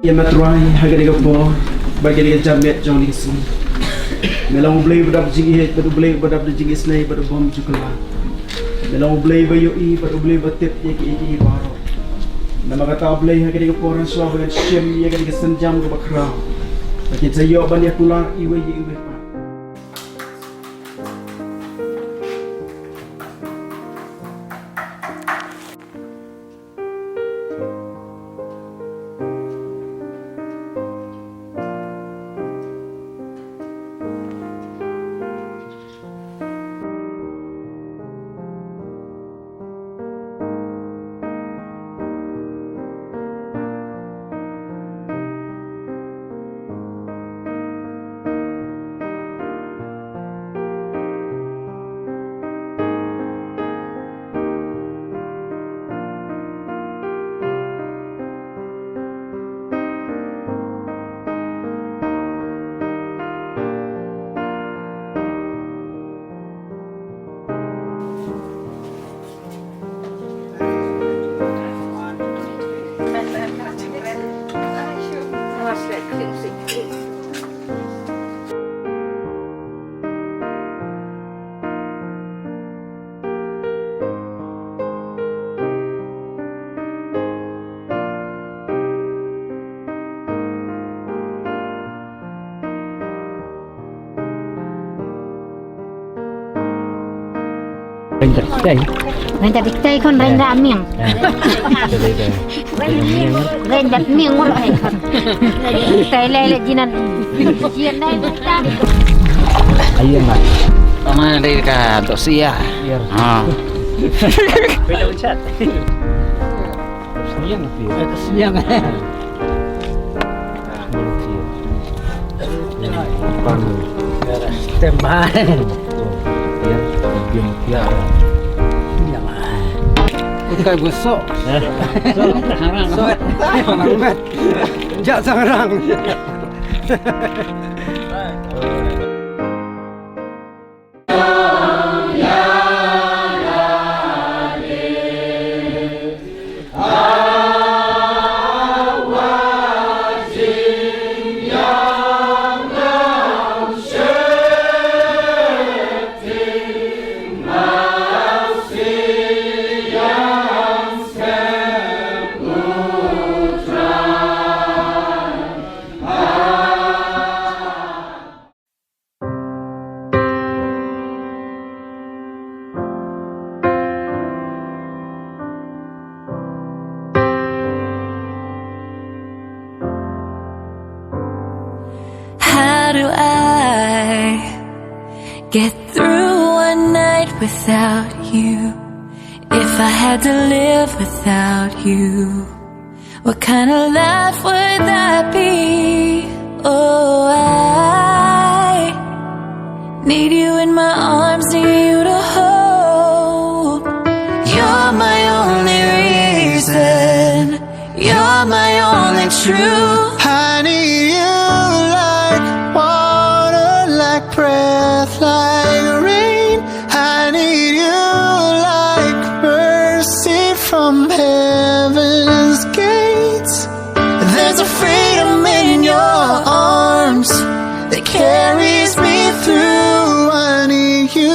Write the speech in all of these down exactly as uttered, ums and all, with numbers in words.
Ïa me Trai, ha kane ka por bad kane ka janmiet jong kane ka sngi. Me long U Blei uba dap da jingïeit bad U Blei uba dap da jingisynei bad u bym ju kylla. Me long U Blei uba ïohi bad U Blei uba tip ïa kiei kiei baroh. Namar kata U Blei, ha kane ka por, hashwa ba ngan shim ïa kane ka sienjam kaba khraw, ba kin sa ïoh ban ïa kular iwei ïa iwei pat. Rain tat kitai. Rain tat kitai khun, rain tat miang. Rain tat miang mur ai khun. Kitai le le jinan. Jinan dai kitai. Ayo mat. Tama dai ka dosia. Ha. Bila uchat. Sniang. Sniang. Standby. Ukai gosok. Sok. Sok. Jangan. How do I get through one night without you? If I had to live without you, what kind of life would that be? Oh, I need you in my arms, need you to hold. You're my only reason. You're my only truth. I need you like water, like breath, like rain. I need you like mercy from heaven's gates. There's a freedom in your arms that carries me through. I need you.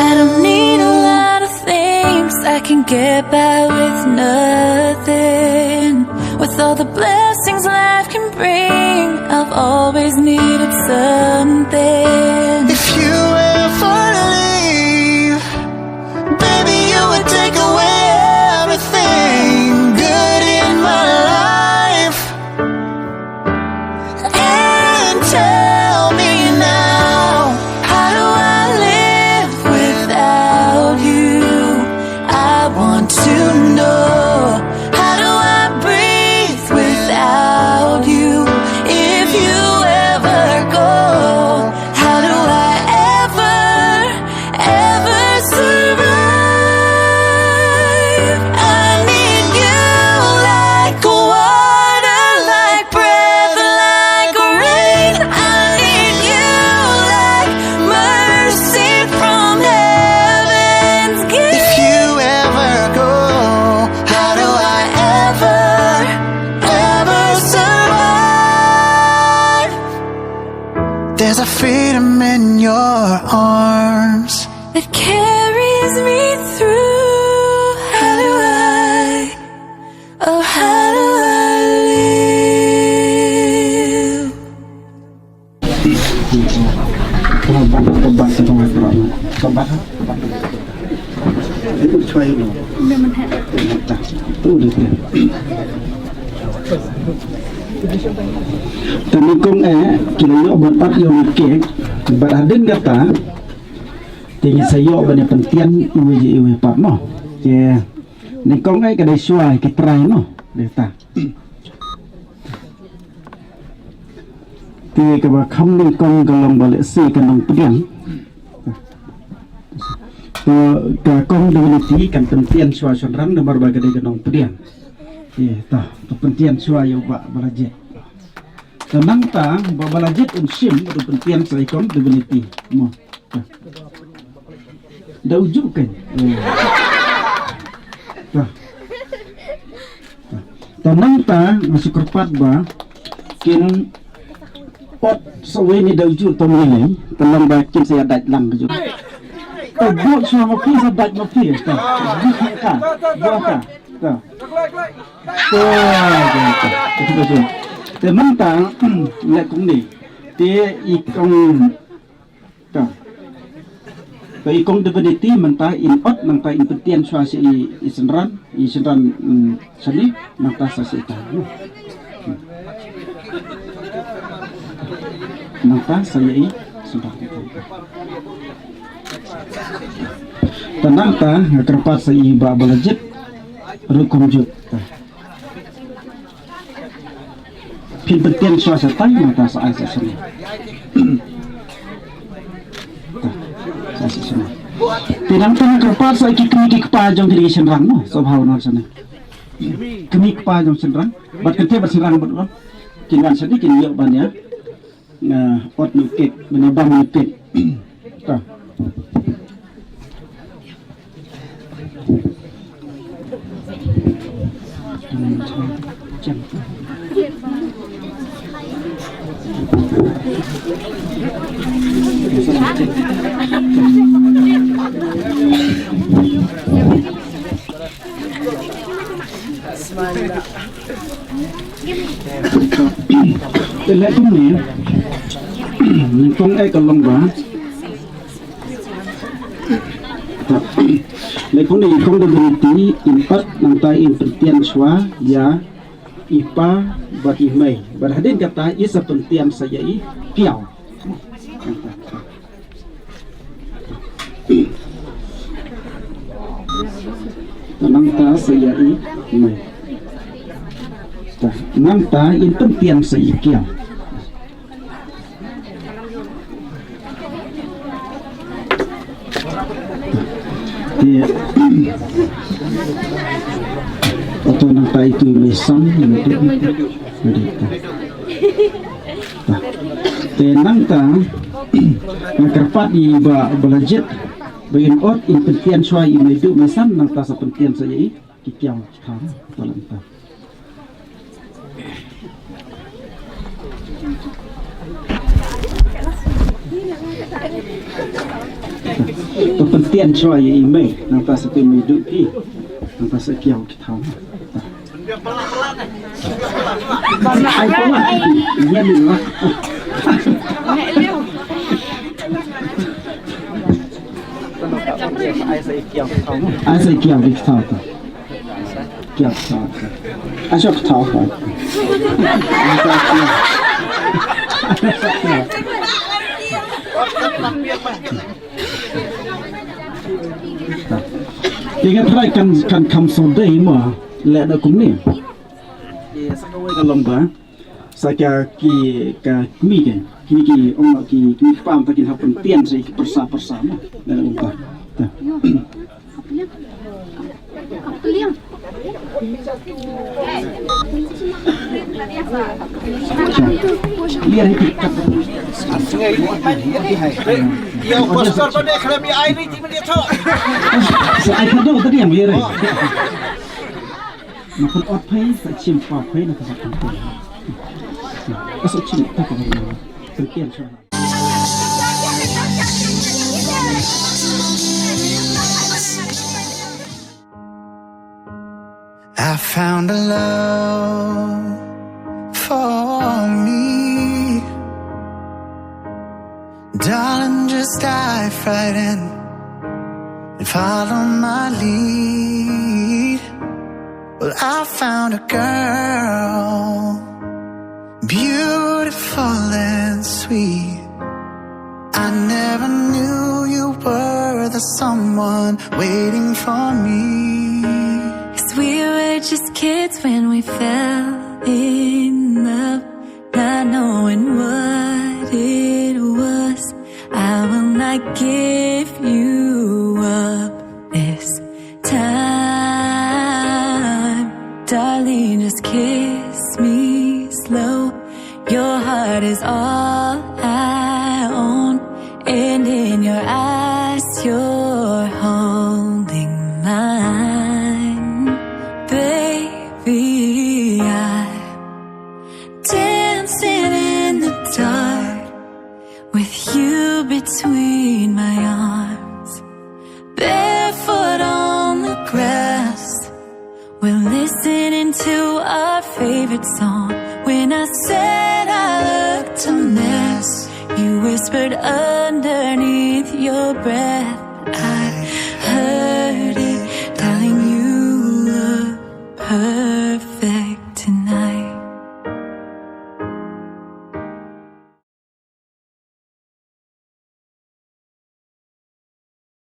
I don't need a lot of things. I can get by with nothing. With all the blessings life can bring, I've always needed something. If you ever leave, baby, you would take away everything good in my life. And tell me now, how do I live without you? I want to know, how do I breathe without you? If you ever go, how do arms that carries me through. How do I, oh, how do I live? Te nyngkong eh, ki la ïoh ban ot ïa u cake, bad hadien kata, te ngi sa ïoh ban ïa pyntian iwei ïa iwei pat mo. Te nyngkong eh ka dei shuwa ki trai mo. Dei ta. Te kaba kham nyngkong ka long ba lehse ka nongpdiang. Te ka kong Divinity kan pyntian shuwa shynrang namar ba ka dei ka nongpdiang. Te ta, ka pyntian shuwa ïa u Bah Balajied. Te nangta Bah Balajied un shim, un pyntian sa i kong Divinity. Mo. Da uju kan. Ta. Ta. Ta nangta nga shu kyrpad ba kin ot sa wei ni da uju to mini lei, ta long ba kin sa ïa dait lang ka ju. Ta buh shuwa ma phi sa dait ma phi. Ta. Buh ka. Buh ka. Ta. Ta. Ta. Ta. Ta. Ta. Ta nangta leh kumne. Te i kong Ta. Ta i kong Divinity mynta in ot nangta in pyntian shuwa sha i, i shynran, i shynran, mm, shane nangta sa sha ita. Nangta sa ïa i shynran. Ta nangta nga kyrpad sa i Bah Balajied ruh kumjuh. Ta. Phin pyntian shuwa shatai nangta sa ai sa shane. Ta, sa ai sa shane. Te nangta nga kyrpad sa ki kmie ki kpa jong kine ki shynrang mo, sa bha u nang shane. Kmie kpa jong shynrang, bad kynthei bad shynrang bad u. Kin wan shane kin ïoh ban ïa nga ot nu kek, ban ïa bam nu kek. Ta. Te leh kumne, nyngkong eh ka long ba. Leh kumne i kong Divinity in pat nangta in pyntian shuwa ïa i pa bad i mei. Bad hadien kata i sa pyntian sa ïa i kiaw. Nangta sa ïa i mei. Ta, nangta in pyntian sa ïa i kiaw. Te, oto nangta itu i mei sam, i mei duk. Te nangta nga kyrpad ïa i Bah Balajied ba in ot in pyntian shuwa i mei duk mei san nangta sa pyntian sa ïa i ki kiaw ki thaw. Ta nangta. To pyntian shuwa ïa i mei nangta sa pynmei duk ki nangta sa kiaw ki thaw. Ai pala. Ïa ni lah. Ai sa kiaw ki thaw. Kiaw ki thaw. Ai sa ki thaw. Ïa nga trai kan, kan kham sodei mo leh da kumne. Ïa sa kawei ka long ba sa ka ki, ka kmie ka kmie ki ong ki kmie ki pam ta kin hap pyntian sa ki pyrsa pyrsa mo. Leh da kumta. Ta. Ïa pastor ba de khlem ai ni ti men de tho. Sa ai kado tadi yang ïa. Na pun ot phai sa chim pa phai na ka sa kan. Sa chim ta ka. Pyntian sa. I found a love for me. Darling, just dive right in and follow my lead. Well, I found a girl, beautiful and sweet. I never knew you were the someone waiting for me. 'Cause we were just kids when we fell in love, not knowing what it was. I will not give you up this time. Darling, just kiss me slow. Your heart is all I own. And in your eyes, you're holding mine. Baby, I'm dancing in the dark with you between my arms. Barefoot on the grass, we're listening to our favorite song. When I said I looked a mess, you whispered underneath your breath, I